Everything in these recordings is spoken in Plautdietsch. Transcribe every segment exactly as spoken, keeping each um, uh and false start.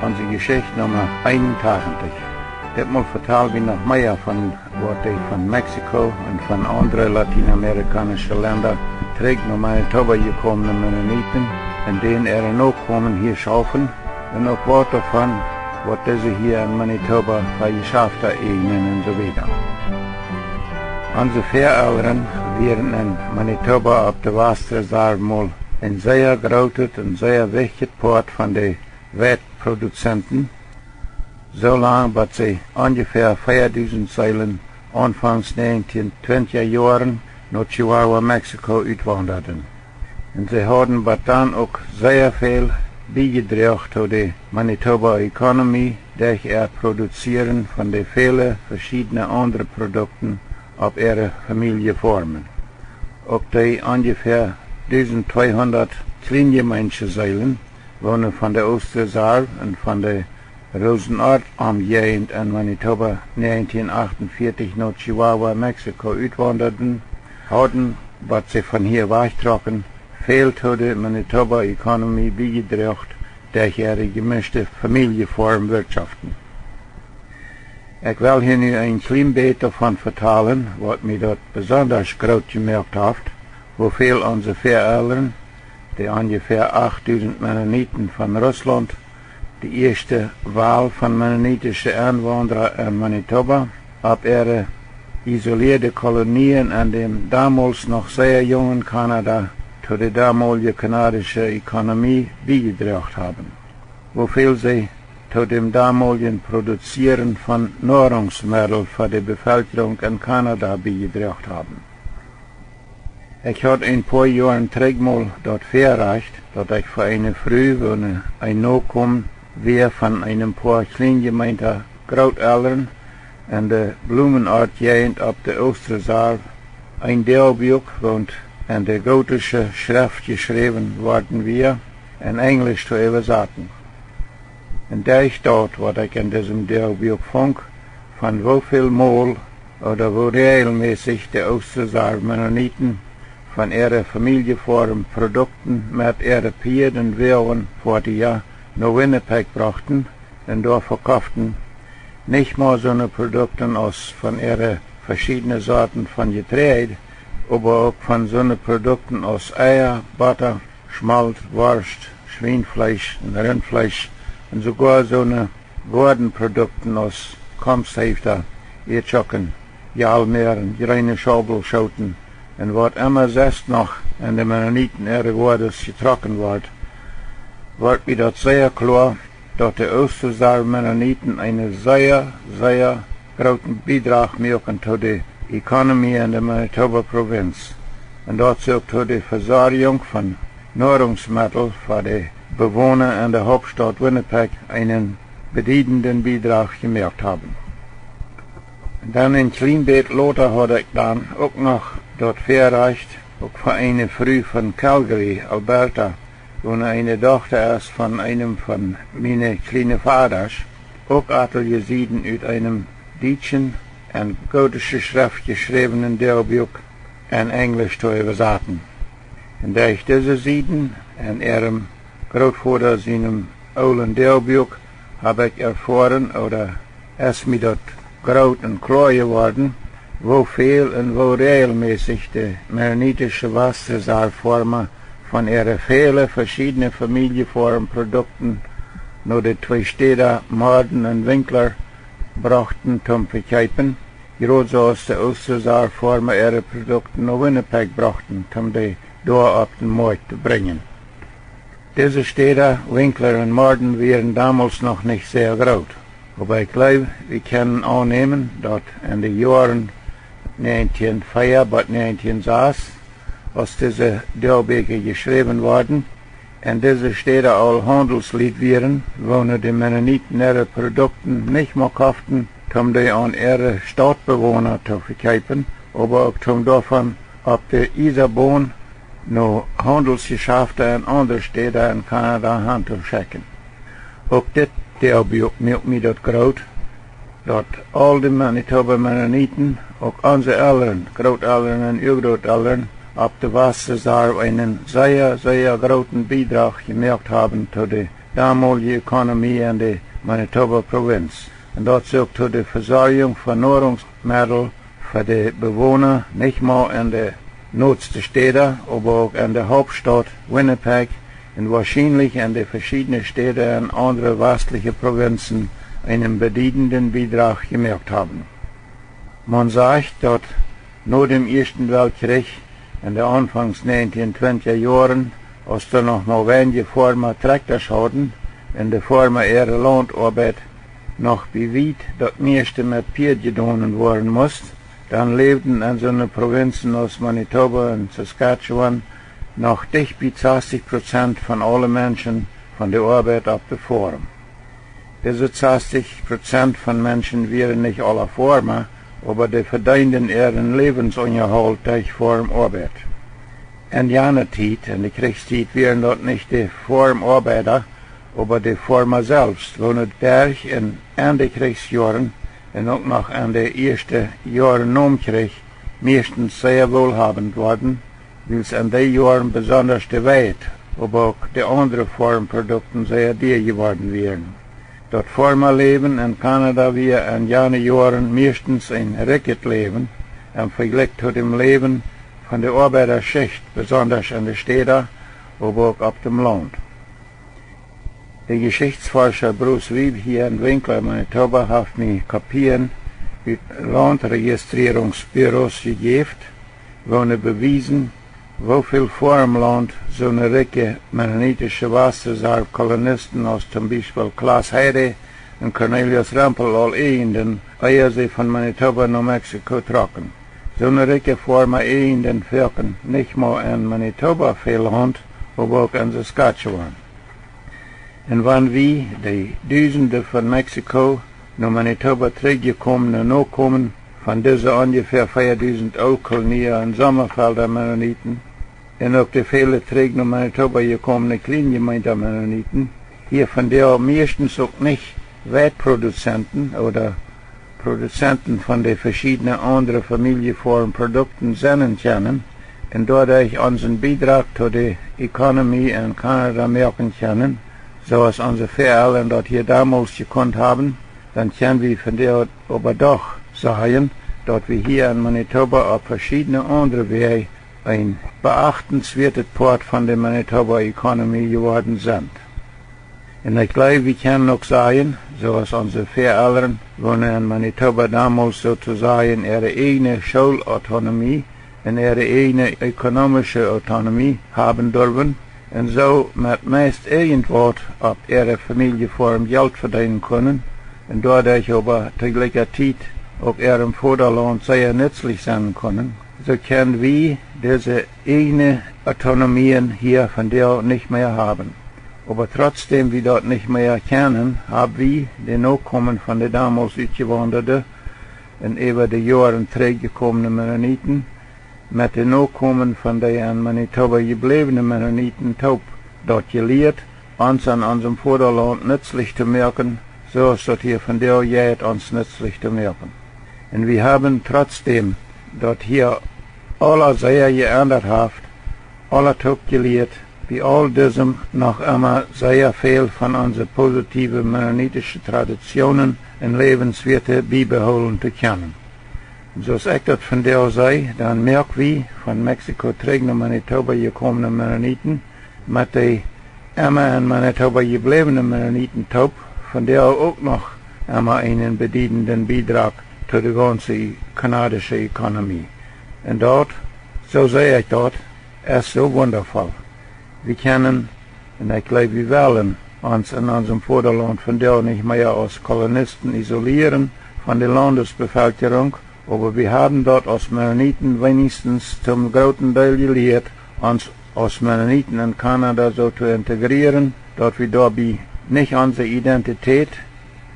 Onse Jeschicht Numma eenuntachentich. Ditmol vetal wie noch mea von waut dee von Mexiko un von aundre latienamerikaunsche Lenda trigj no Manitoba jekomne Mennoniten un dän äare Nokomen hia schaufen, un uk waut doavon, waut dise hia en Manitoba fa Jeschafta eejnen un soo wieda. Onse Väaelren wieren en Manitoba opp de Wastresarw mol een sea grootet un sea wichtjet Poat von de Weitproduzenten, soo lang bat see onjefäa veadusent Seelen aunfangs näajentieen twintja Joaren no Chihuahua, Mexiko utwaundaden. Un see hauden bat dan uk sea väl biejedroagen to de Manitoba Economy derch äa Produzieren von de väle veschiedne aundre Produkten opp äare Famieljefoarmen. Uk dee onjefäa dusent tweehundat Kjleenjemeensche Seelen, woone von de Oostresarw un von de Rosenort Omjäajent en Manitoba näajentieen achtunvieetich no Chihuahua, Mexiko utwaundaden, hauden, bat see von hia wajchtrocken, väl to de Manitoba Economy biejedroagen derch äare jemischte Famieljefoarmwirtschoften. Ekj well hia nu een kjlien bät doavon vetalen, waut mie daut besondasch groot jemoakt haft, woo väl onse Väaelren, de onjefäa achtdusent Mennoniten von Russlaunt, de ieeschte Wal von mennonitische Enwaundra en Manitoba, opp äare isolieede Kolonien en däm domols noch sea jungen Kanada to de domolje kanadische Economy biejedroagen haben. Woo väl see to däm domoljen Produzieren von Noarungsmeddel fa de Befelkjrunk en Kanada biejedroagen haben. Ekj haud een poa Joaren trigj mol daut Väarajcht, daut ekj fa eene Fru, woone een Nokomen wia von eenem poa Kjleenjemeenta Grootelren en de Blumenort Jäajent opp de Oostresarw, een Doagbuak, waut en de gootische Schreft jeschräwen worden wia, en Enjlisch to äwasaten. Un derch daut, waut ekj en disem Doagbuak funk, von woo väl mol ooda woo räajelmässich de Oostresarw Mennoniten von äare Famieljefoarm Produkten met äare Pieed un Woagen foadich no Winnipeg brochten un doa vekofften, nich mau soone Produkten aus von äare veschiedne Sorten von Jeträajd, oba uk von soone Produkten aus Eia, Botta, Schmolt, Worscht, Schwienfleesch un Rintfleesch un soogoa soone Goadenprodukten aus Komsheefta, Ieedschocken, Jalmäaren, jreene Schaubelschooten un waut emma sest noch en de Mennoniten äare Goades jetrocken wort, wort mie daut sea kloa, daut de Oostresarw Mennoniten eenen sea, sea grooten Biedrach muaken to de Economy en de Manitoba Provinz un daut see uk to de Vesorjunk von Noarungsmeddel fa de Bewona en de Hauptstaut Winnipeg eenen bediedenden Biedrach jemoakt haben. Un dan een kjlien bät lota haud ekj dan uk noch daut Väarajcht, uk fa eene Fru von Calgary, Alberta, woone eene Dochta es von eenem von miene kjliene Vadasch, uk atelje Sieden ut eenem dietschen en gootische Schreft jeschräwenen Doagbuak en Enjlisch to äwasaten. Un derch dise Sieden en äarem Grootvoda sienem oolen Doagbuak hab ekj erfoaren, ooda es mie daut groot un kloa jeworden, woo väl un woo räajelmässich de mennonitische Wastresarw Foarma von äare väle veschiedne Famieljefoarm Produkten no de twee Städa Morden un Winkler brochten toom vekjeepen, jrod soo aus de Oostresarw Foarma äare Produkten no Winnipeg brochten toom dee doa opp dän Moakjt brinjen. Dise Städa, Winkler un Morden, wieren domols noch nich sea groot. Oba ekj jleew, wie kjennen aunnämen, daut en de Joaren näajentieen vea bat näajentieen sas, aus dise Doagbieekja jeschräwen worden, en dise Städa aul Haundelslied wieren, woone de Mennoniten äare Produkten nich mau koften, toom dee aun äare Stautbewona to vekjeepen, oba uk toom doavon opp de Iesabon no Haundelsjeschafta en aundre Städa en Kanada han to schekjen. Uk dit Doagbuak muak mie daut groot, daut aul de Manitoba Mennoniten, uk onse Elren, Grootelren un Uagrootelren, opp de Wastresarw eenen sea, sea grooten Biedrach jemoakt haben to de domolige Ekonomie en de Manitoba Provinz. Un daut sucht to de Vesorjunk von Noarungsmeddel fa de Bewona, nich mau en de noodste Städa, oba uk en de Hauptstaut Winnipeg un woarschienlich en de veschiedne Städa en aundre wastliche Provinzen eenen bediedenden Biedrag jemoakt haben. Maun sajcht, daut no däm Ieeschten Weltkjrich en de aunfangs näajentieen twintja Joaren, aus doa noch mau weinje Foarma Trakjtasch hauden un de Foarma äare Launtoabeit noch bie wiet daut mieeschte met Pieed jedonen woaren must, dan läwden en soone Provinzen aus Manitoba un Saskatchewan noch dicht bie sastich Prozent von aule Menschen von de Oabeit opp de Foarm. Dise sastich Prozent von Menschen wieren nich aula Foarma, oba dee vedeenden äaren Läwensunjahoolt derch Foarmoabeit. En jane Tiet, en de Kjrichstiet, wieren daut nich de Foarmoabeida, oba de Foarma selfst, woone derch un en de Kjrichsjoaren un uk noch en de ieeschte Joaren nom Kjrich mieeschtens sea woolhabend worden, wiels en dee Joaren besondasch de Weit, oba uk de aundre Foarmprodukten sea dia jeworden wieren. Daut Foarmaläwen en Kanada wia en jane Joaren mieeschtens een rikjet Läwen em Vejlikj to däm Läwen von de Oabeidaschicht, besondasch en de Städa, oba uk opp däm Launt. De Jeschichtsforscha Bruce Wiebe hia en Winkler, Manitoba, haft mie Kopien ut Launtrejistrierungsbüros jejäft, woone bewiesen, woo väl Foarmlaunt soone rikje mennonitische Wastreserwkolonisten aus toom Biespel Klaas Heide un Cornelius Rempel aul äjenden, ea see von Manitoba no Mexiko trocken. Soone rikje Foarma äjenden foaken nich mau en Manitoba väl Launt, oba uk en Saskatchewan. Un wan wie de Dusende von Mexiko no Manitoba trigjjekomne Nokomen von dise onjefäa veadusend Ooltkolonia un Sommafelda-Mennoniten un uk de väle trigj no Manitoba jekomne Kjleenjemeenta-Mennoniten hia vondoag mieeschtens uk nich Weitproduzenten ooda Produzenten von de veschiedne aundre Familjefoarmprodukten sennen kjennen un doaderch onsen Biedrach to de Ekonomie en Kanada moaken kjennen, soo aus onse Väaelren daut hia domols jekunt haben, dan kjenn wie vondoag oba doch sajen, daut wie hia en Manitoba opp veschiedne aundre Wäaj een beachtenswieetet Poat von de Manitoba Ekonomie jeworden sent. Un ekj jleew, wie kjennen uk sajen, soo aus onse Väaelren, woone en Manitoba domols soo to sajen äare ieejne Schoolautonomie un äare ieejne ekonomische Autonomie haben durwen, un soo met meist irjentwaut opp äare Familjefoarm Jelt vedeenen kunnen un doaderch oba to jlikja Tiet uk äarem Vodaland sea nutzlich sennen kunnen, soo kjenn wie dise ieejne Autonomien hia vondoag nich mea haben. Oba trotzdäm wie daut nich mea kjennen, hab wie, de Nokomen von de domols Utjewaundade un äwa de Joaren trigjjekomne Mennoniten, met de Nokomen von de en Manitoba jebläwne Mennoniten toop daut jelieet, ons en onsem Vodaland nutzlich to moaken, soo aus daut hia vondoag jeit, ons nutzlich to moaken. Un wie haben trotzdäm daut hia aula sea jeendat haft, aula toop jelieet, bie aul disem noch emma sea väl von onse positiewe mennonitische Traditionen un Läwenswieete biebehoolen to kjennen. Un soo aus ekj daut vondoag see, dan moak wie von Mexiko trigj no Manitoba jekomne Mennoniten met de emma en Manitoba jebläwne Mennoniten toop vondoag uk noch emma eenen bediedenden Biedrach to de gaunze kanadische Ekonomie. Un daut, soo see ekj daut, es soo wundavoll. Wie kjennen, un ekj jleew, wie wellen ons en onsem Vodaland vondoag nich mea aus Kolonisten isolieren von de Laundesbevelkjerunk, oba wie haben daut aus Mennoniten weenichstens toom grooten Deel jelieet, ons aus Mennoniten en Kanada soo to integrieren, daut wie doabie nich onse Identität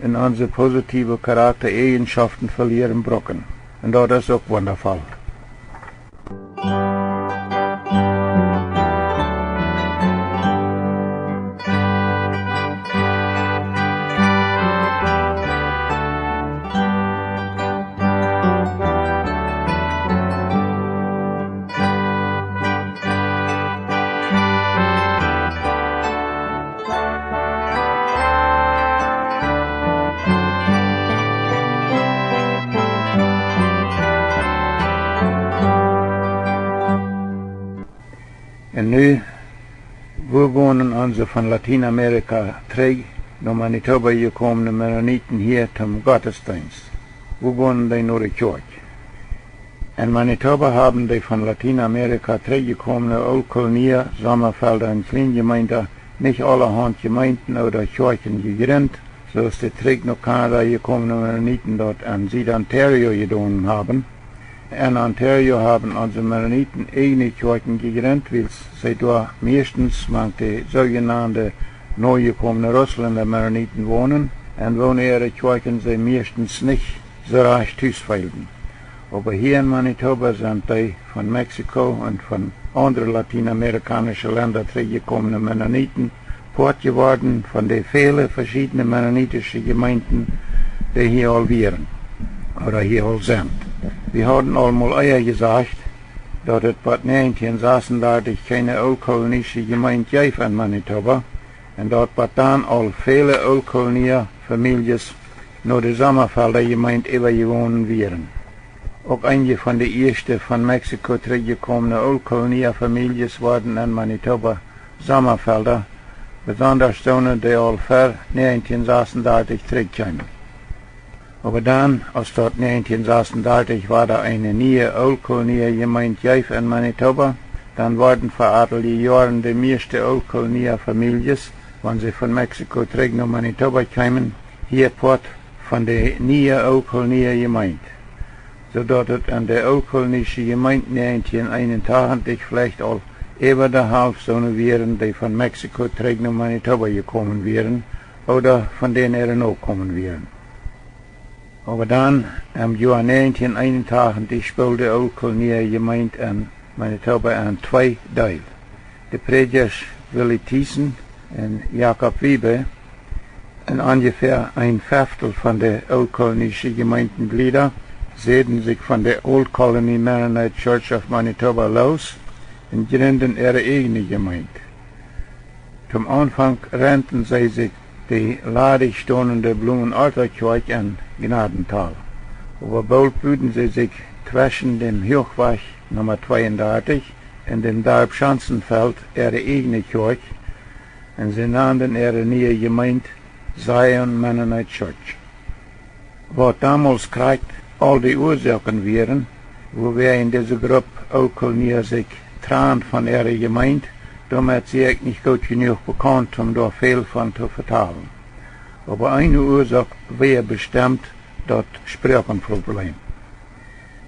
un onse positiewe Charakteräjenschoften velieren brucken. Un daut es uk wundavoll. Un nu, wua gonen onse von Latienamerika trigj no Manitoba jekomne Mennoniten hia toom Gottesdeenst? Wua gonen dee no de Kjoakj? En Manitoba haben dee von Latienamerika trigjjekomne Ooltkolonia, Sommafelda un Kjleenjemeenta nich aulahaunt Jemeenten ooda Kjoakjen jejrint, soo aus de trigj no Kanada jekomne Mennoniten daut en Sied-Ontario jedonen haben. En Ontario haben onse Mennoniten ieejne Kjoakjen jejrint, wiels see doa mieeschtens mank de soojenande nojekomne Russlenda Mennoniten wonen, un woone äare Kjoakjen see mieeschtens nich soo rajcht tus feelden. Oba hia en Manitoba sent dee von Mexiko un von aundre latienamerikaunische Lenda trigjjekomne Mennoniten Poat jeworden von de väle veschiedne mennonitische Jemeenten, dee hia aul wieren, ooda hia aul sent. Wie hauden aul mol ea jesajcht, daut et bot näajentieen sasendartich kjeene ooltkolonische Jemeent jeef en Manitoba, un daut bot dan aul väle Ooltkolonia Famieljes no de Sommafelda Jemeent äwajegonen wieren. Uk eenje von de ieeschte von Mexiko trigjjekomne Ooltkolonia Famieljes worden en Manitoba Sommafelda, besondasch soone, dee aul ver näajentieen sasendartich trigjkjeemen. Oba dan, aus daut näajentieen sasendartich wada eene niee Ooltkolonia Jemeent jeef en Manitoba, dan worden fa atelje Joaren de mieeschte Ooltkolonia Famieljes, wan see von Mexiko trigj no Manitoba kjeemen, hia Poat von de niee Ooltkolonia Jemeent, soo daut et en de Ooltkolonische Jemeent näajentieen eenuntachentich veleicht aul äwa de Halft soone wieren, dee von Mexiko trigj no Manitoba jekomen wieren, ooda von dän äare Nokomen wieren. Oba dan, em Joa näajentieen eenuntachentich, spold de Ooltkolonia Jemeent en Manitoba en twee Deel. De Prädjasch Willy Thiessen un Jakob Wiebe un onjefäa een Feftel von de Ooltkolonische Jemeentenjlieda säden sikj von de Old Colony Mennonite Church of Manitoba loos un jrinden äare ieejne Jemeent. Toom Aunfank renten see sikj de ladich stonende Blumenort Kjoakj en Gnadental. Oba boolt buden see sikj tweschen däm Huachwajch Numma tweeundartich un däm Darp Schanzenfeld äare ieejne Kjoakj, un see nanden äare niee Jemeent Zion Mennonite Church. Waut domols krakjt aul de Uasoaken wieren, wuawäajen dise Grupp Ooltkolonia sikj trand von äare Jemeent, doamet sie ekj nich goot jenuach bekaunt, om doa väl von to vetalen. Oba eene Uasoak wia bestemt daut Sproakenprobleem.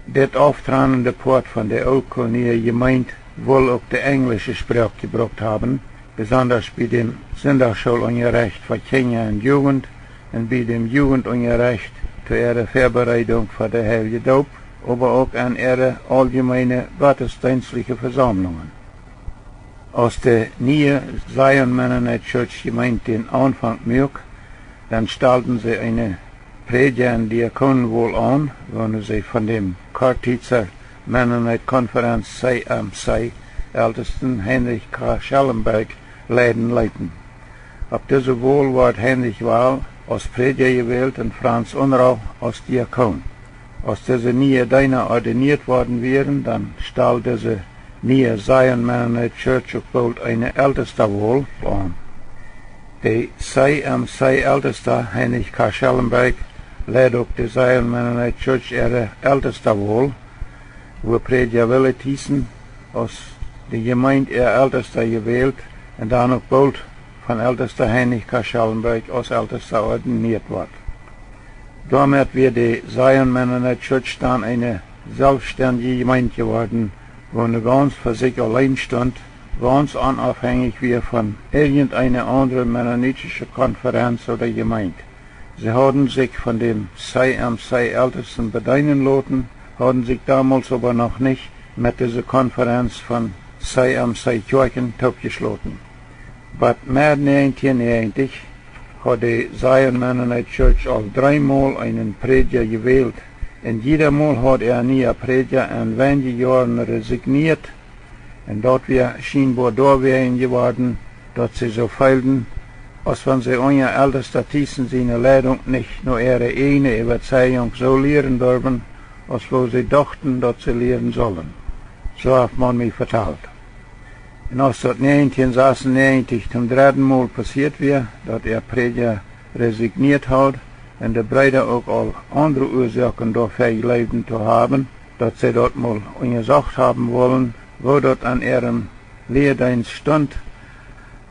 Dit auftrennende Poat von de Ooltkolonia Jemeent wull uk de enjlische Sproak jebrukt haben, besondasch bie däm Sindachschoolunjarecht fa Kjinja un Jugend un bie däm Jugendunjarecht to äare Väabereedunk fa de heilje Doop, oba uk en äare auljemeene gottesdeenstliche Vesaumlungen. Aus de niee Zion Mennonite Church Jemeent dän Aunfank muak, dan stalden see eene Prädja- un Diakonenwol aun, woone see von däm Korttietzer Mennonite Konferenz, C M C, Eltesten Heinrich K. Schellenberg leiden leeten. Opp dise Wol wort Heinrich Wall aus Prädja jewält un Franz Unrau aus Diakon. Aus dise niee Deena ordinieet worden wieren, dan stald dise niee Zion Mennonite Church uk boolt eene Eltestawol aun. De C M C Eltesta Heinrich K. Schellenberg leid uk de Zion Mennonite Church äare Eltestawol, wua Prädja Willy Thiessen aus de Jemeent äa Eltesta jewält un dan uk boolt von Eltesta Heinrich K. Schellenberg aus Eltesta ordinieet wort. Doamet wia de Zion Mennonite Church dan eene selfststendje Jemeent jeworden, woone gaunz fa sikj auleen stunt, gaunz onaufhänjich wia von irjenteene aundre mennonitische Konferenz ooda Jemeent. See hauden sikj von däm C M C Eltesten bedeenen loten, hauden sikj domols oba noch nich met dise Konferenz von C M C Kjoakjen toopjeschloten. Bot Moaz näajentieen näajentich haud de Zion Mennonite Church aul dreemol eenen Prädja jewält, un jiedamol haud äa niea Prädja en weinje Joaren resignieet, un daut wia schienboa doawäajen jeworden, daut see soo feelden, aus wan see unja Eltesta Thiessen siene Leidunk nich no äare ieejne Äwazeijunk soo lieren durwen, aus woo see dochten, daut see lieren sullen. Soo haft maun mie vetalt. Un aus daut näajentieen sasunnäajentich toom dredden Mol passieet wia, daut äa Prädja resignieet haud un de Breeda uk aul aundre Uasoaken doafäa jleewden to haben, daut see daut mol unjasocht haben wullen, woo daut aun äarem Lieedeenst stunt,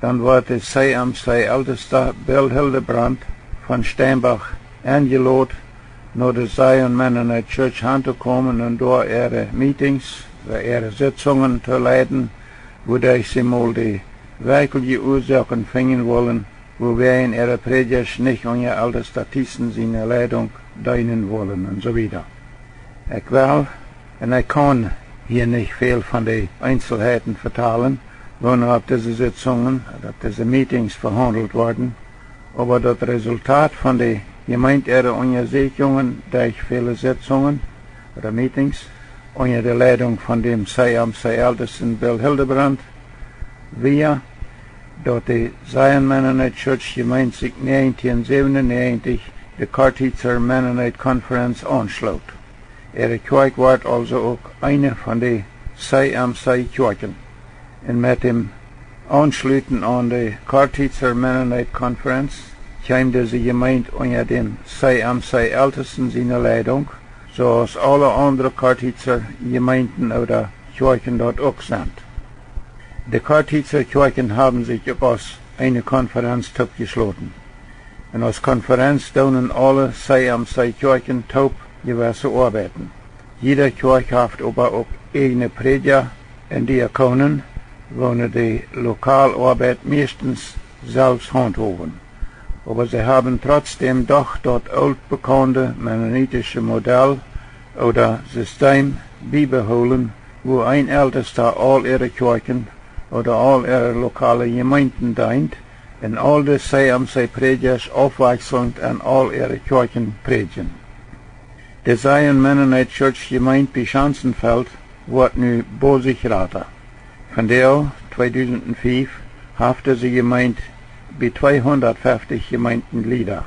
dan wort de C M C Eltesta Bill Hildebrandt von Steinbach enjelot, no de Zion Mennonite Church han to komen un doa äare Meetings, ooda äare Sitzungen to leiden, wuaderch see mol de werkjliche Uasoaken finjen wullen, wuawäajen äare Prädjasch nich unja Eltesta Thiessen siene Leidunk deenen wullen un soo wieda. Ekj well, un ekj kaun hia nich väl von de Eenselheiten vetalen, woo opp dise Sitzungen, opp dise Meetings vehaundelt worden, oba daut Resultat von de Jemeent äare Unjasieekjungen derch väle Sitzungen ooda Meetings unja de Leidunk von däm C M C Eltesten Bill Hildebrandt wia, daut de Zion Mennonite Church Jemeent sikj näajentieen säwen un näajentich de Chortitzer Mennonite Conference aunschloot. Äare Kjoakj wort aulsoo uk eene von de C M C Kjoakjen. Un met däm Aunschluten aun de Chortitzer Mennonite Conference kjeem dise Jemeent unja däm C M C Eltesten siene Leidunk, soo aus aule aundre Chortitzer Jemeenten ooda Kjoakjen daut uk sent. De Chortitzer Kjoakjen haben sikj uk aus eene Konferenz toopjeschloten. Un aus Konferenz doonen aule C M C Kjoakjen toop jewesse Oabeiten. Jiede Kjoakj haft oba uk ieejne Prädja un Diakonen, woone de lokale Oabeit mieeschtens selfst haunthowen. Oba see haben trotsdäm doch daut ooltbekaunde mennonitische Modell ooda Sistem biebehoolen, wua een Eltesta aul äare Kjoakjen ooda aul äare lokale Jemeenten deent un aul de C M C Prädjasch aufwakjselnd en aul äare Kjoakjen prädjen. De Zion Mennonite Church Jemeent bie Schanzenfeld woat nu bosich jrata. Vondoag, tweedusent fief, haft dise Jemeent bie tweehundatfeftich Jemeentenjlieda.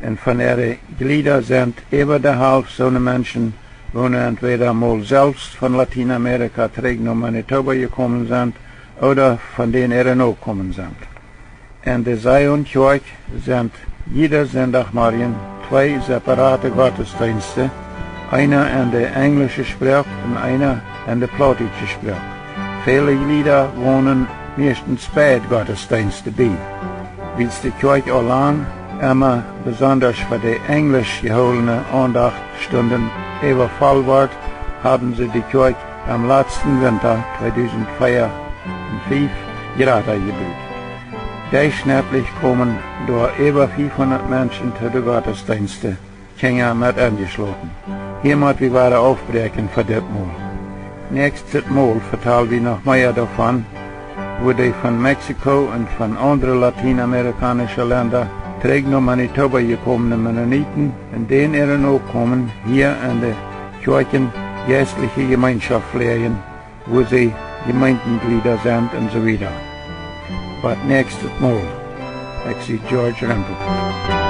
Un von äare Jlieda sent äwa de Halft soone Menschen, woone entwäda mol selfst von Latienamerika trigj no Manitoba jekomen sent, ooda von dän äare Nokomen sent. En de Zion Kjoakj sent jieda Sindachmorjen twee separate Gottesdeenste, eena en de enjlische Sproak un eena en de plautdietsche Sproak. Väle Jlieda wonen mieeschtens beid Gottesdeenste bie. Wiels de Kjoakj aul lang emma besondasch fa de enjlisch jehoolne Aundachtstunden äwavoll wort, haben see de Kjoakj em latsten Winta tweedusent vea un fief jrata jebut. Derchschnittlich komen doa äwa fiefhundat Menschen to de Gottesdeenste, Kjinja met enjeschloten. Hia mott wie wada aufbräakjen fa dit Mol. Näakjstet Mol vetal wie noch mea doavon, woo dee von Mexiko un von aundre latienamerikaunische Lenda trigj no Manitoba jekomne Mennoniten un dän äare Nokomen hia en de Kjoakjen jeistliche Jemeenschoft fläajen, wua see Jemeentenjlieda sent un soo wieda. Bat näakjstet Mol, ekj sie George Rempel.